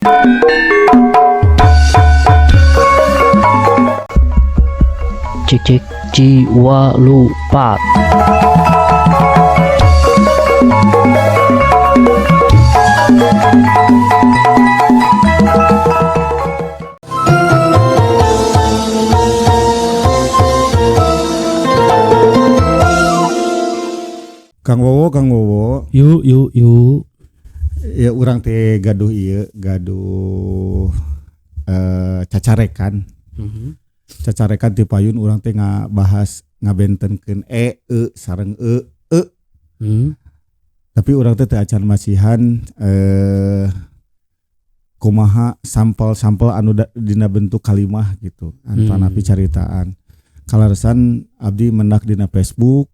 Cik cik jiwa lupa. Kang Wowo, Kang Wowo. Yuk yuk yuk. Ya urang teh gaduh ieu, gaduh cacarekan. Cacarekan ti payun urang teh ngabahas ngabentenkeun e e sareng e e. Tapi urang teh teu acan masihan kumaha sampel-sampel anu dina bentuk kalimah gitu, antanapi caritaan. Kalaresan abdi mendak dina Facebook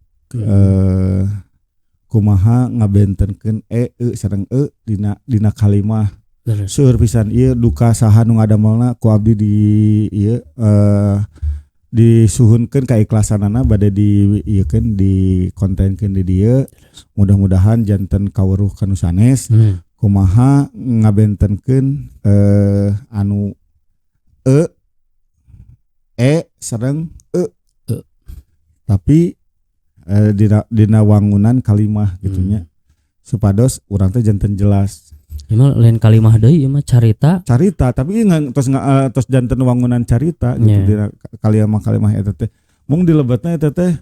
kumaha ngabentenkeun e e sareng e dina kalimah. Seueur pisan ieu duka saha nu ngadamelna ku abdi di ieu disuhunkeun kaikhlasanana bade di ieukeun dikontenkeun di dieu. Mudah-mudahan janten kaweruh ka nu sanes. Kumaha ngabentenkeun anu e e sareng e. Tapi dina wangunan kalimah gitunya. Supados urang teh janten jelas. Ieu mah lain kalimah deui, ieu mah carita. Carita, tapi ieu tos tos janten wangunan carita gitu dina kalimah-kalimah eta teh. Mung dilebetna eta teh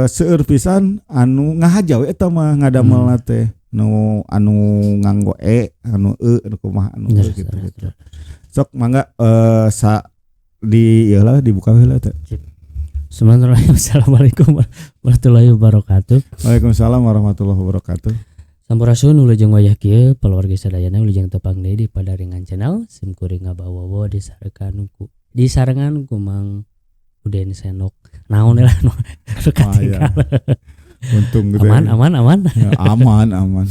seueur pisan anu ngahaja we eta mah ngadamelna teh. Nu anu nganggo e, anu e, anu kumaha anu e gitu gitu. Sok mangga sa di ieu lah dibuka heula teh. Bismillahirrahmanirrahim. Assalamualaikum warahmatullahi wabarakatuh. Waalaikumsalam warahmatullahi wabarakatuh. Sampurasun wilujeng wayah kieu paluarga sadayana wilujeng tepang deui di Padaringan Channel. Sim kuring ngabawa disarengan ku Mang Uden Senok. Naon lah nu katinggal. Untung gitu. Aman aman aman. Ya, aman aman.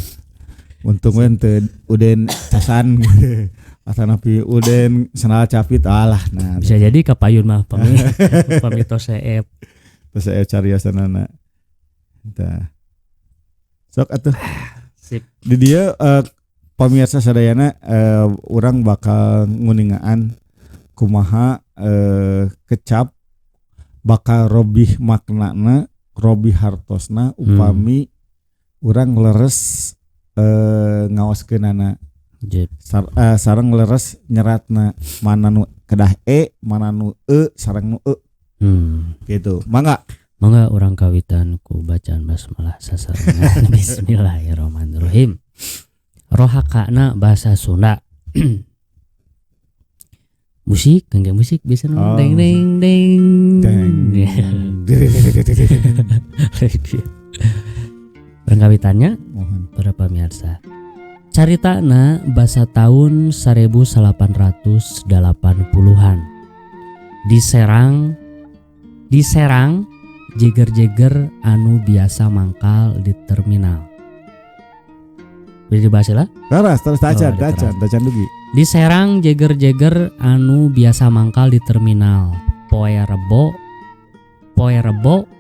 Untung we teu Uden casan. Atanapi Uden sendal capit alah nah. Bisa jadi kapayun mah pami pami tos seep. Tos seep cariasanana. Tah. Sok atuh. Sip. Di dieu pamirsa sadayana urang bakal nguningaan kumaha kecap bakal robih maknana, robih hartosna upami urang leres ngaoskeunana. Sareng leres nyeratna mana nu kedah e, mana nu e, sareng nu e. Gitu. Mangga. Mangga urang kawitan ku bacaan basmalah sasarengan. Bismillahirrahmanirrahim. Rohakana bahasa Sunda. Musik, kangge musik biasa oh, deng deng deng. Deng. Urang kawitannya para pamirsa. Caritana basa tahun 1880-an. Diserang jeger-jeger anu biasa mangkal di terminal. Bisa dibahas lah? Terus tacan dugi. Diserang jeger-jeger anu biasa mangkal di terminal. Poe rebo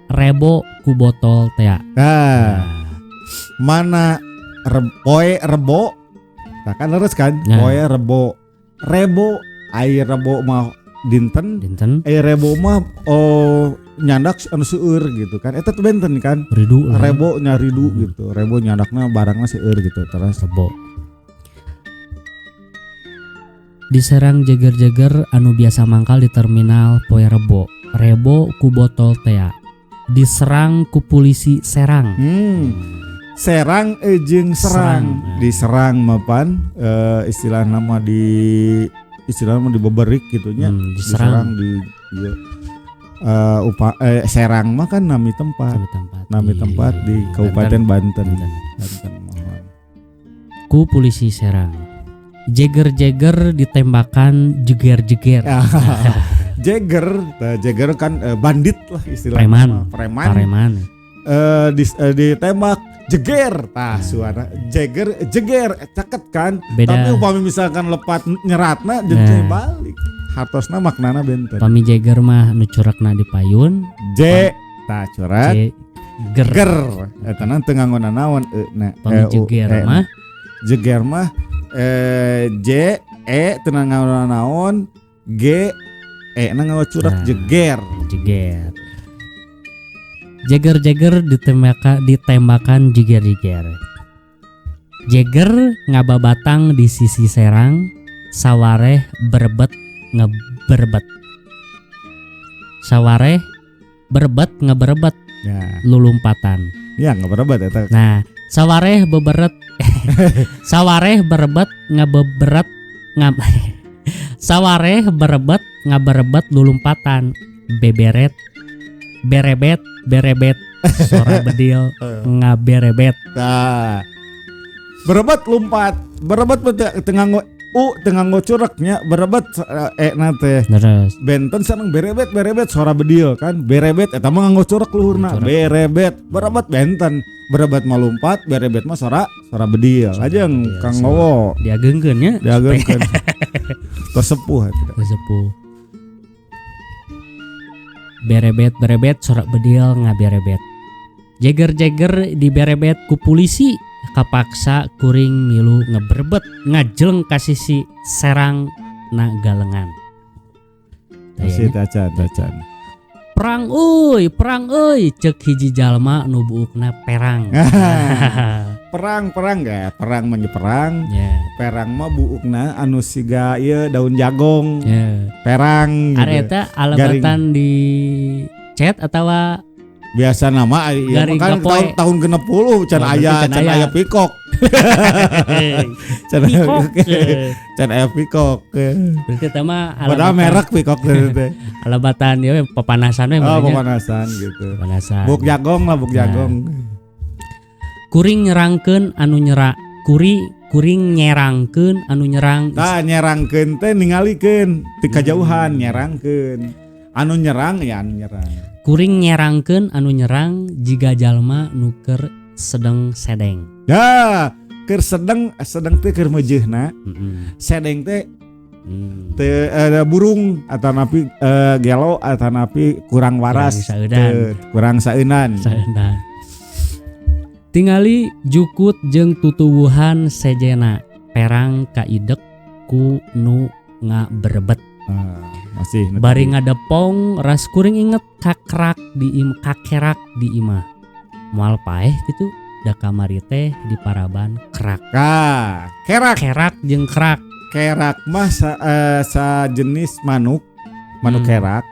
rebo ku botol tea. Nah, mana poe rebo, nah kan leres kan? Nah. Poe rebo, rebo, air rebo mah dinten, air rebo mah nyandak anu seueur gitu kan. Eta tuh benten kan? Ridu lah. Rebo nyaridu gitu. Rebo nyandakna barangna seueur gitu. Terus rebo. Diserang jeger-jeger anu biasa mangkal di terminal poe rebo, rebo ku botol tea. Diserang ku polisi Serang. Serang jeung serang. Diserang mapan istilah nama di dibeberik gitunya. Diserang di ieu. Serang mah kan nami tempat. Nami tempat di Kabupaten Banten. Banten mohon. Ku polisi Serang. Jeger-jeger ditembakan jeger-jeger. Jeger kan bandit lah istilahnya. Preman. Ditembak jeger tah suara jeger jeger caket kan. Beda. Tapi upami misalkan lepat nyeratna jeung balik hartosna maknana benten. Pami jeger mah nu curekna di payun J tah curak J ger ger eta na teu nganggo naon e na pami jeger mah jeger mah J E teu naon, G E na ngawa curak. Nah. Jeger. Jeger. Jeger-jeger ditembakan jiger-jiger. Jeger ngababatang di sisi Serang, sawareh berebet ngeberebet. Sawareh berebet ngeberebet Ya, lulumpatan. Ya ngaberebet eta. Nah, sawareh beberet sawareh berebet ngebeberet ngab sawareh berebet ngaberebet lulumpatan, beberet berebet berebet sora bedil ngaberebet. Nah. Berebet lompat, berebet teu nganggo u, teu nganggo cureknya, berebet e na teh. Terus Benten sareng berebet berebet suara bedil kan, berebet eta mah nganggo curek luhurna. Curek. Berebet berebet benten, berebet mah lompat, berebet mah suara suara bedil. Suara Lajeng bedil, Kang Wowo. Diagengkeun nya. Diagengkeun, tos sepuh eta. Sepuh. Berebet berebet sorak bedil ngaberebet. Jeger-jeger diberebet ku polisi, kapaksa kuring milu ngebrebet ngajeleng ka sisi Serang na galengan. Masih tacan tacan. Perang euy, perang euy, cek hiji jalma nu buukna perang. Perang perang gak perang mah perang. Ya. Perang mah buukna anu siga ieu daun jagong. Ya. Perang gitu. Ari eta alebatan di chat atawa Biasa nama ieu mah Garing kan kapoe. Tahun tahun 60 can Oh, aya berarti can can aya. aya pikok. Can Pikok. Can aya pikok. Berarti eta mah Padahal alebatan merek pikok teh. Alebatan ieu papanasan we Oh, meureun nya. pemanasan gitu. Papanasan. Buk jagong lah, buk Nah. jagong. Kuring nyerangkeun anu nyerak kuri kuring nyerangkeun anu nyerang. Tah, nyerangkeun teh ningalikeun ti kajauhan, nyerangkeun. Anu nyerang ya anu nyerang. Kuring nyerangkeun anu nyerang jiga jalma nu keur sedeng sedeng. Ya, keur sedeng sedeng teh keur meujeuhna. Sedeng teh teu burung atau napi gelo atau napi kurang waras. Kurang saeudan. Teu, kurang saeunan. Saeudan. Tingali jukut jeung tutuwuhan sejena perang kaidek ku nu ngaberebet. Ah, masih Bari ngadepong ras kuring inget kakrak di im kakerak di imah. Moal paeh gitu da kamari teh di paraban kerak. Ka, kerak. Kerak jeung kerak. Kerak mah sa jenis manuk, manuk kerak.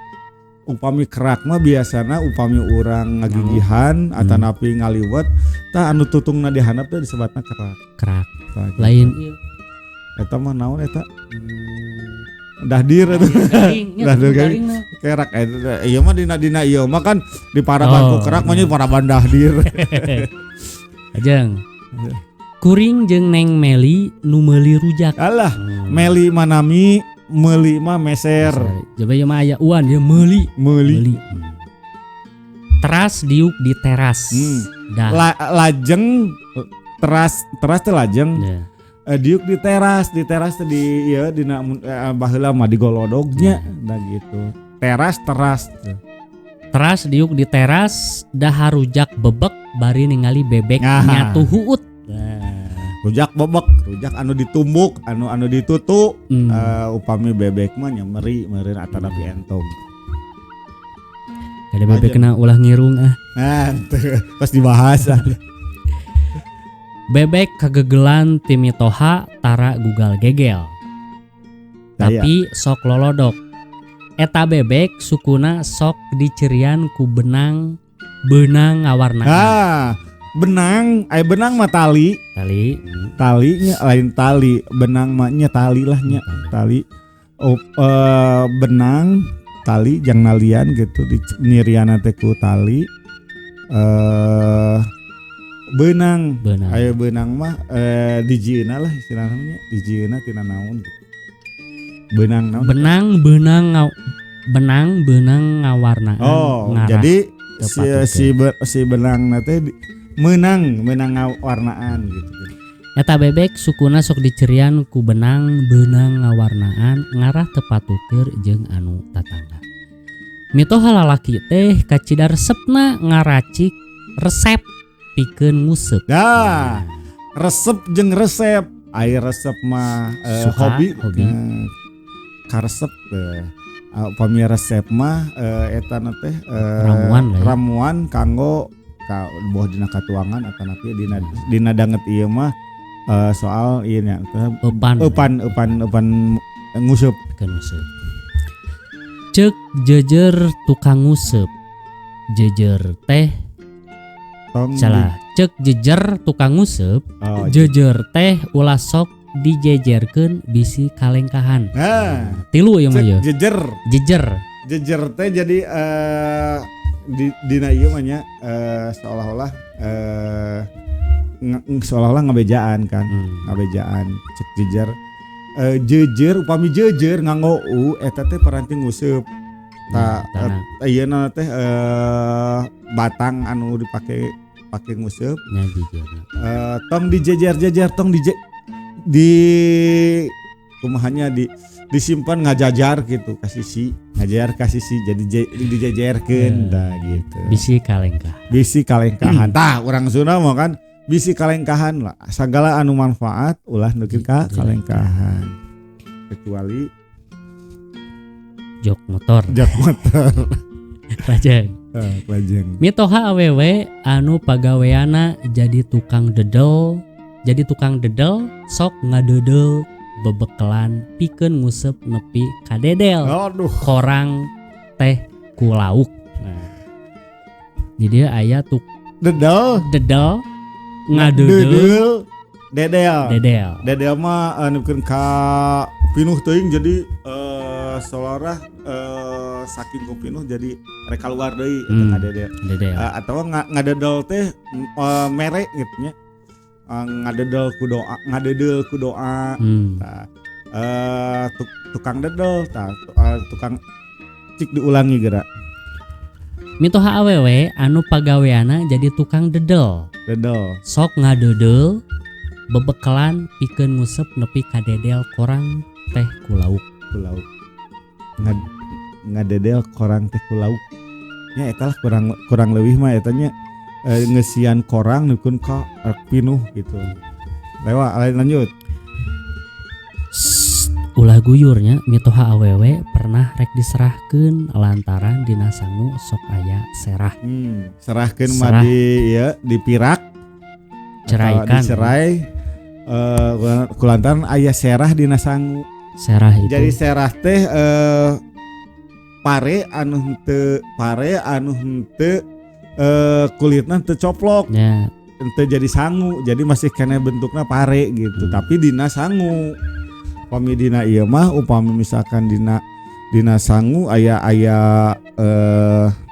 Upami kerak mah biasana upami urang ngagigihan atau napi ngaliwet tah anu tutungna di handap teh disebatna kerak. Kerak. Tah, gitu. Lain ieu. Eta mah naon eta? Dahdir eta. Garing, nya, Dahdir garing. garing mah. Kerak eta ieu mah dina dina ieu mah kan di paraban ku Oh, kerak mah iya. nya paraban dahdir. Ajeng. Kuring jeung Neng Meli nu meuli rujak. Alah, Meli manami, meuli mah meser. Coba ieu mah aya uan dia meuli. Meuli. Meuli. Teras diuk di teras. Dah. Lajeng teras teras teh lajeng. Ya. Diuk di teras teh di ieu dina baheula mah di golodognya nah gitu. Teras teras. Teras diuk di teras dahar rujak bebek bari ningali bebek Ah. nyatu huut. Nah. Rujak bebek, rujak anu ditumbuk, anu anu ditutu. Upami bebek mah nya meri meureun atanapi entog. Kada bebek kena ulah ngirung ah. Nah, pas dibahas. Bebek kagegelan ti mitoha tara gugal gegel. Daya. Tapi sok lolodok. Eta bebek sukuna sok dicerian ku benang benang ngawarnaan. Ah, benang, aya benang mah tali, Tali. Talinya lain tali, benang mah nya tali lah nya, tali. Oh, benang tali jang nalian gitu di nyiriana teh ku tali. Benang. Benang. Aya benang mah dijieuna lah istilahnya nya, dijieuna tina naon gitu. Benang naon? Benang benang benang benang ngawarnaan. Oh, ngarah jadi ke si patukeun. si benang teh menang menang ngawarnaan gitu. Eta bebek sukuna sok dicerian ku benang benang ngawarnaan ngarah teu patuker jeung anu tatangga. Mitoha lalaki teh kacida resepna ngaracik resep pikeun nguseup. Dah, resep jeung resep. Ari resep mah Suka, hobi, hobi. Karesep upami resep mah eta na teh Ramuan lah ya. Ramuan kanggo ka boh dina katuangan atanapi dina dina danget ieu mah soal ieu nya teh Eupan. Eupan eupan eupan nguseup. Pikeun nguseup. Cek jejer tukang nguseup. Jejer teh Tong salah. Cek jejer tukang nguseup, oh, jejer teh ulah sok dijejerkeun bisi kalengkahan. Nah, Tilu ieu mah cek ye. jejer. Jejer. Jejer teh jadi di dina ieu mah nya seolah-olah seolah-olah ngabejaan kan. Ngabejaan cek jejer. Jejer upami jejer nganggo u eta teh paranti nguseup. Ta Nah, ieu na teh batang anu dipake pake nguseup. Nya jejer. Tong dijejer-jejer, tong di kumahanya di disimpan ngajajar gitu ka sisi, ngajajar ka sisi, jadi dijejerkeun tah gitu. Bisi kalengkah. Bisi kalengkahan. Tah urang Sunda mah kan bisi kalengkahan lah, sagala anu manfaat ulah nepi ka kalengkahan kecuali Jok motor. Jak motor. Lajeng. Lajeng. Mitoha awewe anu pagaweana jadi tukang dedel, jadi tukang dedel sok ngadedel bebekelan pikeun nguseup nepi kadedel. Aduh. Korang teh ku lauk. Nah. Jadi aya tuk Dedel, dedel ngadedel dedel, dedel. Dedel. Dedel mah nepikeun ka pinuh teuing, jadi solarah saking ku pinuh jadi rek kaluar deui eta ngadedel. Dedel. Atau ngadedel teh mere gitu nya. Ngadedel ku doa, ngadedel ku doa. Tah, tukang dedel tah, tukang cik diulangi geura. Mitoha awewe anu pagaweana jadi tukang dedel. Dedel. Sok ngadedel bebekelan pikeun nguseup nepi kadedel korang teh ku lauk. Ku lauk. Ngadedel korang teh ku lauk. Nya eta lah kurang kurang leuwih mah eta nya ngeusian korang nepikeun ka rek pinuh gitu. Lewat lain lanjut. Sst, ulah guyurnya mitoha awewe pernah rek diserahkeun lantaran dina sangu sok aya serah. Serahkeun mah Serah. di ieu dipirak atau Ceraikan. Dicerai kulantaran aya serah dina sangu. Serah itu. Jadi serah teh pare anu henteu, pare anu henteu kulitna henteu coplok. Henteu jadi sangu, jadi masih kena bentukna pare gitu. Tapi dina sangu. Upami dina ieu mah upami misalkan dina dina sangu aya aya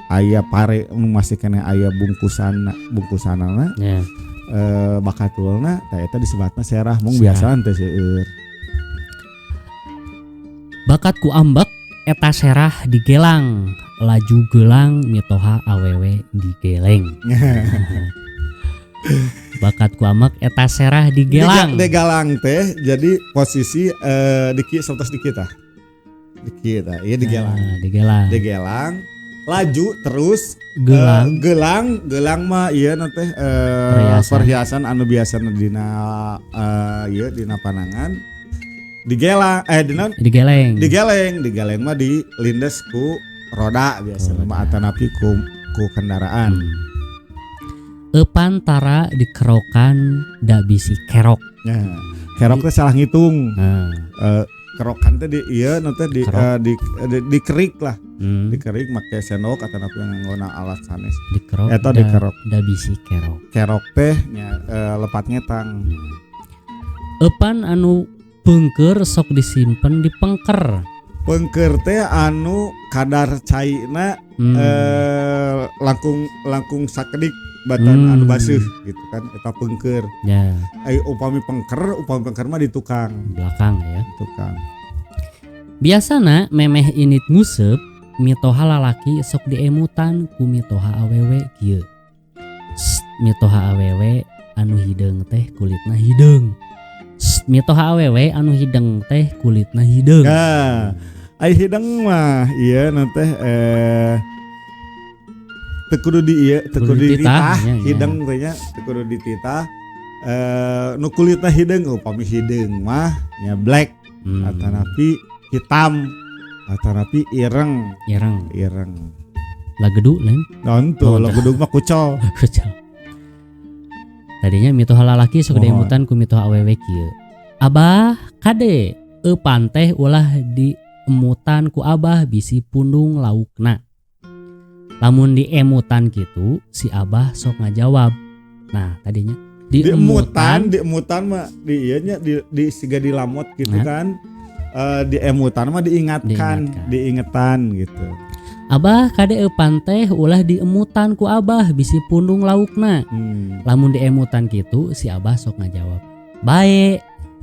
aya pare nu masih kena aya bungkusan bungkusanana bakatulna tah eta disebatna serah mung Serah. Biasa teh seueur. Bakat ku ambek eta serah digelang laju gelang mitoha awewe digeleng. Bakat ku ambek eta serah digelang. Digalang teh jadi posisi diki satos dikit ah. Dikit ah, iya digelang. Nah, digelang. Digelang laju terus Gelang. Gelang gelang mah iya teh Perhiasan. Perhiasan anu biasa dina ieu dina panangan digelang dina Digeleng. Digeleng, digeleng mah dilindes ku roda biasa Roda. mah atanapi ku kendaraan. Eupan tara dikerokan da bisi kerok. Ya. Kerok teh salah ngitung. Nah. Kerokan teh di ieu teh di, Kerok. di dikerik lah, dikerik make sendok atanapi nganggona alat sanes. Dikerok. Eta dikerok. Da bisi kerok. Kerok teh nya lepat ngetang. Eupan anu pengker sok disimpen di pengker. Pengker teh anu kadar caina langkung langkung sakedik batan anu baseuh gitu kan eta pengker. Ai upami pengker mah di tukang. Belakang ya. Di tukang. Biasana memeh init nguseup mitoha lalaki sok diemutan ku mitoha awewe kieu. Sst, mitoha awewe anu hideung teh kulitna hideung. Sst, mitoha awewe anu hideung teh kulitna hideung. Nah, ai hideung mah ieu na teh teu kudu di ieu, teu Kudu kudu dititah, dititah, nya, nya. hideung teh nya teu kudu dititah. Nu kulitna hideung, upami hideung mah nya black atanapi hitam atanapi ireng. Ireng. Ireng. Lagedu lain. Tentu, Oh, lagedu mah kucel. Kucel. Tadinya mitoha lalaki sok Mohon. diemutan ku mitoha awewe kieu. Abah kade eupan teh ulah diemutan ku abah bisi pundung laukna. Lamun diemutan kitu si abah sok ngajawab. Nah, tadinya Diemutan, diemutan mah di ieu nya di siga dilamot gitu Nah. kan. Diemutan mah diingatkan, Diingatkan. diingetan gitu. Abah kade eupan teh ulah diemutan ku abah bisi pundung laukna. Lamun diemutan kitu si abah sok ngajawab. Bae,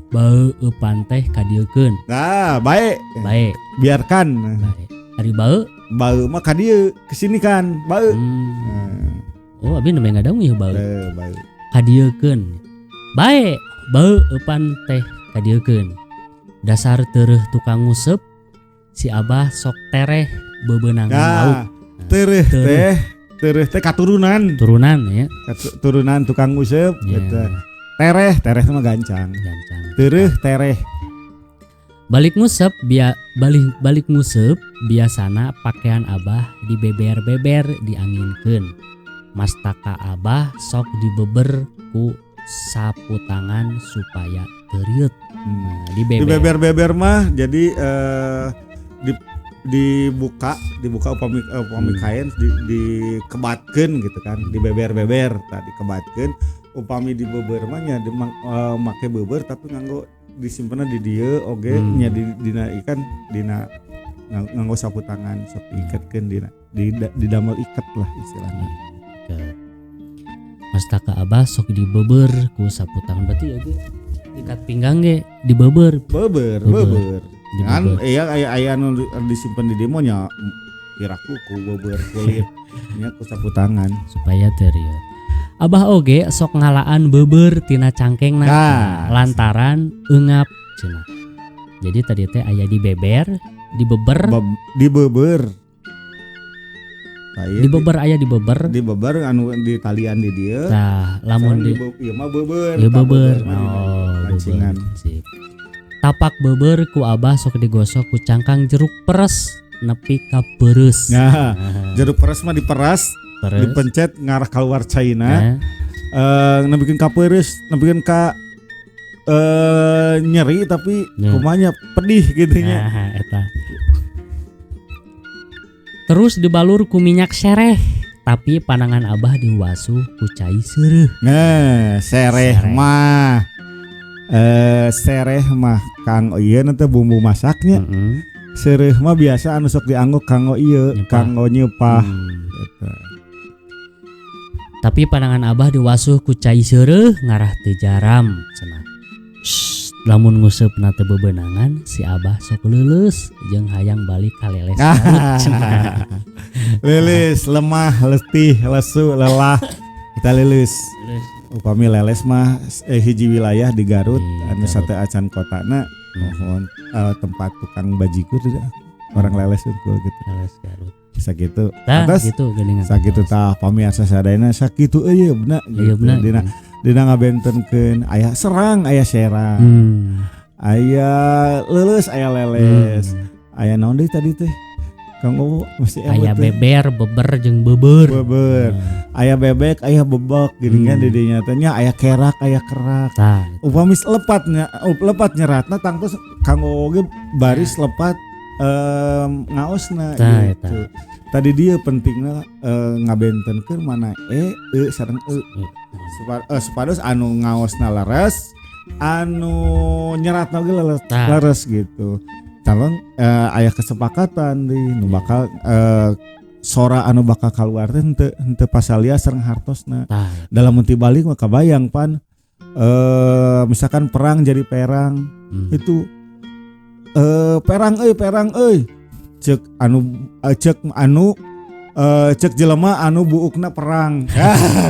bau eupan teh kadieukeun. Nah, baik. Bae, Biarkan. bae. Ari bau Bau mah kadieu kesini kan, bau. Oh, abi nembe ngadang ieu bau. Bau. Kadieukeun. Bae, bau eupan teh kadieukeun. Dasar tereuh tukang nguseup si abah sok tereh bebenangan lauk. Nah, tereuh Tereuh. teh, tereuh teh katurunan. Turunan ya. Turunan tukang nguseup Ya, gitu. Tereh, tereh mah gancang. Gancang. Tereuh, tereh. Balik nguseup balik nguseup biasana pakaian abah dibeber-beber dianginkeun. Mastaka abah sok dibeber ku sapu tangan supaya teu rieut. Nah, dibeber. Dibeber-beber mah jadi dibuka, dibuka upami kain dikebatkeun gitu kan, dibeber-beber tadi dikebatkeun. Upami dibeber mah nya make beber tapi nganggo disimpenna di dieu oge nya dina ikan dina nganggo sapu tangan sok diiketkeun dina didamel iket lah istilahnya. Mastaka abah sok dibeber ku sapu tangan berarti ya ge ikat pinggang ge dibeber. Beber, Beber. beber. Kan iya aya anu disimpen di demo nya piraku ku beber kulit nya ku sapu tangan supaya teu rieut. Abah oge sok ngalaan beber tina cangkengna Nah. lantaran eungap cenah. Jadi tadi teh aya dibeber, dibeber, Dibeber. Nah, iya, dibeber aya dibeber. Dibeber anu di talian di dieu. Tah, lamun di ieu mah beber. Ieu Tah, beber. mah di Oh, pancingan. beber. Sip. Tapak beber ku abah sok digosok ku cangkang jeruk peres nepi ka beureus. Nah, Nah, jeruk peres mah diperas, peres. dipencet ngarah keluar China. Nah, Nepikeun ka peureus, nepikeun ka nyeri tapi Nah. kumanya pedih gitu nya. Nah, eta. Terus dibalur ku minyak sereh, tapi panangan abah diwasuh ku cai seureuh. Nah, sereh Sereh. mah sereh mah kang ieu nanti bumbu masaknya. Sereh mah biasa anu sok dianggo kanggo ieu, Nyeupah. kanggo nyeupah. Gitu. Tapi panangan abah diwasuh ku cai seureuh ngarah teu jaram cenah. Lamun nguseupna teu bebenangan si abah sok leuleus jeung hayang balik ka leles Garut cenah. Lilis, lemah, letih, lesu, lelah. Kita lilis. Upami leles mah hiji wilayah di Garut Di anu Garut. sate acan kotana mohon tempat tukang bajigur tidak orang leles unggul gitu. Leles Garut. Sakitu. Tah Atas gitu geuningan. sakitu tah pamiarsa sadayana sakitu euy beuna Iya gitu. bener. Dina ngabentenkeun aya serang, aya serang. Aya leuleus, aya leles. Aya naon deui tadi teh? Kang Owo mesti Aya emut teh. beber, beber jeung beber. Beber. Aya bebek, aya bebek gini kan di dinya teh nya aya kerak, aya kerak. Tah, Upami lepatnya, lepat nyeratna tangtos Kang Owo ge baris lepat ngaosna Tah, gitu. Tadi dia pentingna ngabentenkeun mana e e sareng e. Supados anu ngaosna leres, anu nyeratna oge leres, Tah. leres gitu. Calon aya kesepakatan di nu bakal sora anu bakal keluar teh henteu pasalia sareng hartosna. Tah. Dalam munti balik mah kabayang pan misalkan perang jadi perang itu perang euy cek anu cek jelema anu buukna perang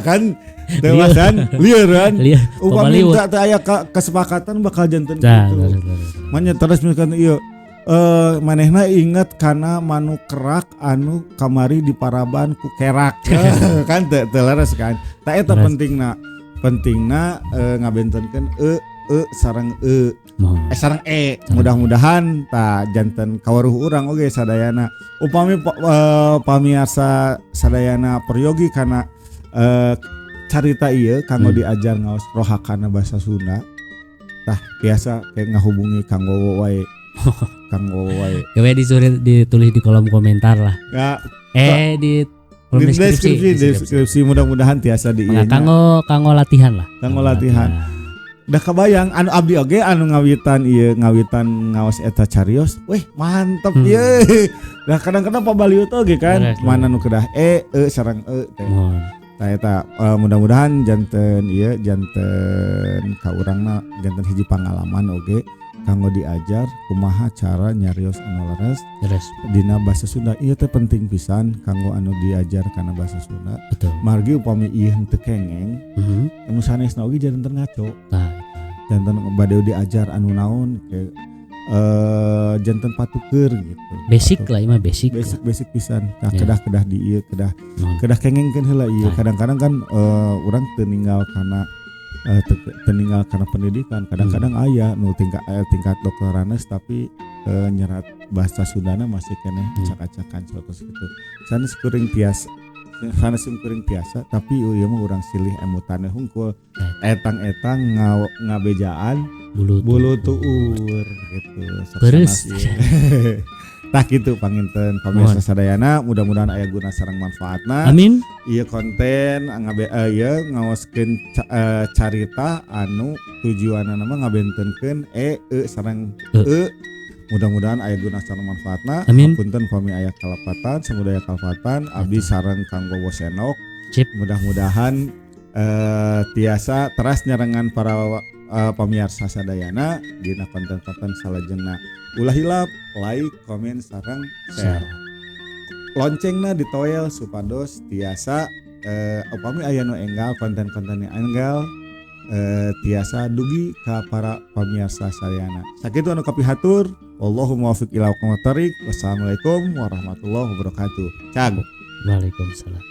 kan dewasan lieur kan Lieur, upami pabaliut. teu aya kesepakatan bakal janten Tah, kitu. terus, terus. Manya terus misalkan ieu manehna inget kana manuk kerak anu kamari di paraban ku kerak kan teu leres kan. Ta eta Leres. pentingna Pentingna ngabentenkeun e e sareng e Mohon. Sareng e. Sareng. Mudah-mudahan tah janten kawaruh urang oge sadayana. Upami pamiarsa sadayana peryogi kana carita ieu kanggo diajar ngaos rohakana bahasa Sunda. Tah biasa kayak ngahubungi Kang Wowo wae. Kang Wowo wae. Gawe disuruh ditulis di kolom komentar lah. Ya, Di kolom di deskripsi, deskripsi, deskripsi mudah-mudahan tiasa di Mangga ieu nya. Kanggo kanggo latihan lah. Kanggo latihan. Dah kebayang anu abdi oge anu ngawitan ieu ngawitan ngaos eta carios, weh mantep ieu. Nah kadang-kadang pabaliut oge kan, Beres, mana nu kedah e e sareng e teh. Mohon. Tah eta mudah-mudahan janten ieu janten ka urangna janten hiji pangalaman oge kanggo diajar kumaha cara nyarios anu leres Terus dina bahasa Sunda. Ieu teh penting pisan kanggo anu diajar kana bahasa Sunda. Margi upami ieu henteu kengeng, anu sanesna oge janten ngaco. Nah, Janten bade diajar anu naon ke janten patuker gitu. Basic Patuk. lah, ieu mah basic. Basic basic pisan. Tah kedah-kedah di ieu kedah Mohon. kedah kengengkeun heula ieu. Nah. Kadang-kadang kan urang teu ninggal kana teu ninggal kana pendidikan. Kadang-kadang aya nu tingkat doktoranes tapi nyerat bahasa Sundana masih keneh acak-acakan sapertos kitu. Sanes kuring tiasa sanes kuring tiasa tapi ieu mah urang silih emutan hungkul. Etang-etang ngabejaan Bulu bulu tuur gitu. Sok Beres. sanas ieu. Tah kitu panginten pamirsa sadayana mudah-mudahan aya guna sareng manfaatna. Amin. Ieu konten ieu ngaoskeun carita anu tujuanna mah ngabentenkeun e e sareng E. e. Mudah-mudahan aya guna sareng manfaatna. Amin. Hapunten pami aya kalepatan, samudaya kalepatan abdi sareng Kang Wowo Senok. Cip. Mudah-mudahan tiasa teras nyarengan para pamirsa sadayana dina konten-konten salajengna. Ulah hilap like, komen, sareng share. Loncengna ditoel supados tiasa upami aya nu enggal konten-konten yang enggal tiasa dugi ka para pamirsa sadayana. Sakitu anu kapihatur. Wallahu muwaffiq ila aqwamit thoriq. Wassalamualaikum warahmatullahi wabarakatuh. Cag. Waalaikumsalam.